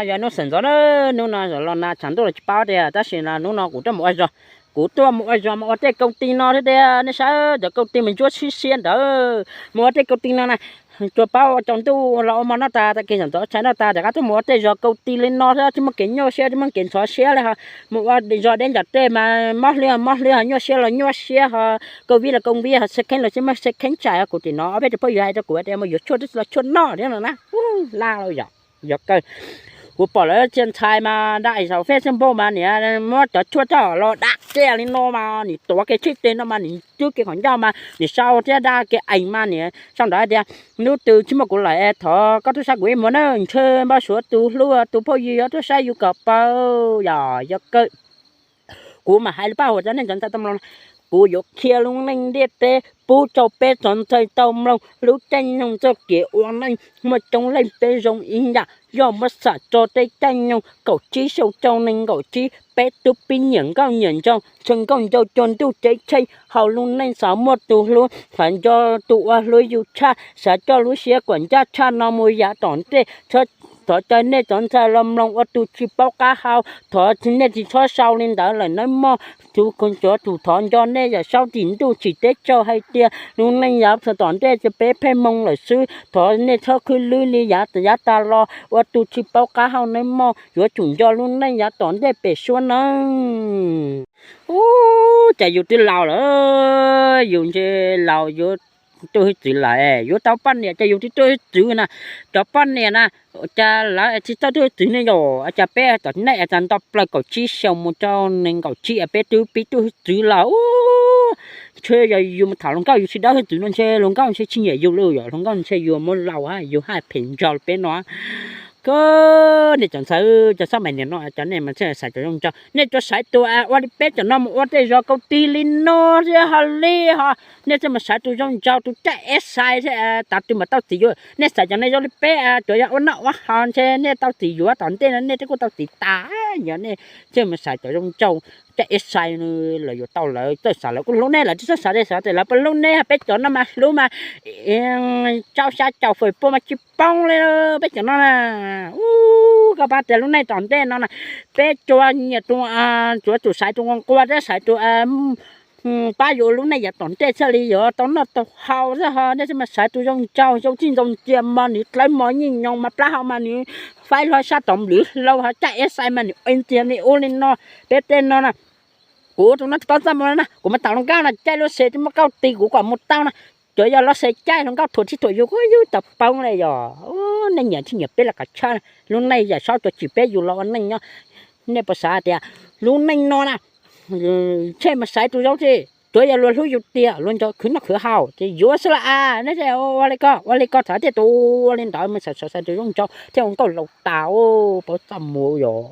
Yog hnub sawv ntxov na, hnub no los nag tshav ntuj los tsis paub tiag, tab sis hnub no kuv tuaj mus ua zog, kuv tuaj mus ua zog mas ua tej kau ti no thiab tiag. Nej saib cov kau ti mas ntsuab sib siab ntawd, mus ua tej kau ti no na, tsuas paub ua tsaus ntuj los ua mov noj tas, tag kis sawv ntxov tshais noj tas rov qab tuaj mus ua tej zog kau ti li no thiab, tsis muaj kev nyuaj siab, tsis muaj kev ntxhov siab li ho. Mus ua zog deb ncas tej mas mob hlwb mob hlwb ho, nyuaj siab los nyuaj siab ho, kau vib los kau vib ho, xeeb kheeb los tsis muaj xeeb kheeb tshais ho. Kuv tim no ob peb tus phooj ywg hais rau kuv tias mus yuav tshuaj twb tsis los tshuaj noj thiab no na. Laj yog kawg. Kuv pom lawv txia ntxhais mas da es saum Facebook mas niam muab cov tshuaj coj los da kiag li no mas nim tuav kev tsheb teg no mas nim twb kev qhov ncauj mas nim sau thiab da kev ees mas nim sau ntawd tias, hnub twg tsis muaj kuv lawm es thov koj tuaj saib kuv ib muag na, ntshe npaj suav tus hlub tus phooj ywg yuav tuaj saib yus kom paub yog yog kawg. Kuv mam hais li paj huam cov neej cov ntxhais tau mloog, kuv yuav qhia lub neej ntiaj teb pub rau peb cov ntxhais tau mloog lub caij nyoog txoj kev ua neej. Muaj coob leej peb zoo ib yam, yog muab xam rau tej caij nyoog kaum tsib xyoo rau nees nkaum tsib, peb twb pib nyiam nkauj nyiam nraug, ntshe nkauj nraug cuag ntuj ceeb tsheej. Hauv lub neej xav muaj tus hlub, xav nco tus uas hlub yus tshaj, xav coj lub siab kom ncaj tshaj no mus yav tom ntej. Thov caw nej cov ntxhais los mloog ua tus tsis paub qab hau, thov nej tsis txhob sau li ntawd lawm nawb mog. Tus kuv tsuav tus thov nco nej yam saub tim ntuj tsim teb chaws hais tias lub neej yav tom ntej ces peb pheej moo lawm xwb. Thov nej txhob khwb lwb li yav yav tas los ua tus tsis paub qab hau nawb mog. Yuav tsum nco lub neej yav tom ntej pem suab nawb. Ub, cas yus twb laus lawm, yus ntshe laus yuav tub hwj txwv lawm, yuav tau poj niam ces yus twb tub hwj txwv na. Cov poj niam na, cas lawv tsis txawj tub hwj txwv ne yom? Cas peb tom nej es tas nto plaws kaum tsib xyoo mus rau nees nkaum tsib es peb twb pib tub hwj txwv lawm. Ub, ntshe yog yus mus tham hluas nkauj yus tsis dawb hwj txwv no ntshe hluas nkauj ntshe tsis nyiam yus li yom, hluas nkauj ntshe yus muab laus, yus haj phem nrog peb no. Koj nej cov ntxhais, cov xab mais niam no cov nej mas thiaj xaiv cov zoo nraug, nej tsuas xaiv tus ua li peb cov no mus ua tej zos kau tig li no thiab ho li ho. Nej thiaj mus xaiv tus zoo nraug tus caj eb sai thiab tav twg mas tau txiv yuav. Nej xaiv cov nej zoo li peb tsuas yog ua noj ua haus ntshe nej tau txiv yuav tom ntej no nej twb kuj tau txiv tas. Yog nej thiaj mus xaiv cov zoo nraug caj eb sai los yuav tau lawv txawj xav lawv kuj hlub nej, lawv tsis txawj xav tej xav tias lawv puas hlub nej, peb cov no mas hlub mas tsau xya caum fawm pua mas tsis poob li peb cov no na. Ub, koj pab tias lub neej tom ntej no na, peb tsuas nyiam tus, tsuas tsum xaiv tus nquag nquag thiab xaiv tus pab yuav lub neej yav tom ntej thiaj li yuav tau noj tau haus xwb ho. Nej thiaj mas xaiv tus zoo nraug zoo txij ntoo cia mos nws dlawb mos nyiaj nyoos mas plab hau mas nws faib hlo sab tom nplwm hlau ho caj eb sai mas nws ua ntxiag li ub li no. Peb tej no na, kuv tus no tsis paub txaj muag na, kuv mus tham hluas nkauj no caij lub se twb muab kauj ti kuv kom mus tau na. Tsuas yog lub se caij hluas nkauj thuam tsis thuam yus kuj yus tau poob li yog. Nej nyiam tsis nyiam peb los kav tshaj, lub neej yam saub tsuas tsim peb yus los ua neej nyob. Nej puas xav tias lub neej no na, ntshe mas xaiv tus zoo thiab, tsuas yog luag hlub yus tiag luag nco khwv noj khwv haus ces yuav xwb los as. Nej ua li ko ua li ko txhav thiaj tus ua li ntawd mas xaiv xaiv tus zoo nraug thiaj ua nkauj laus tas, paub txaj muag yog.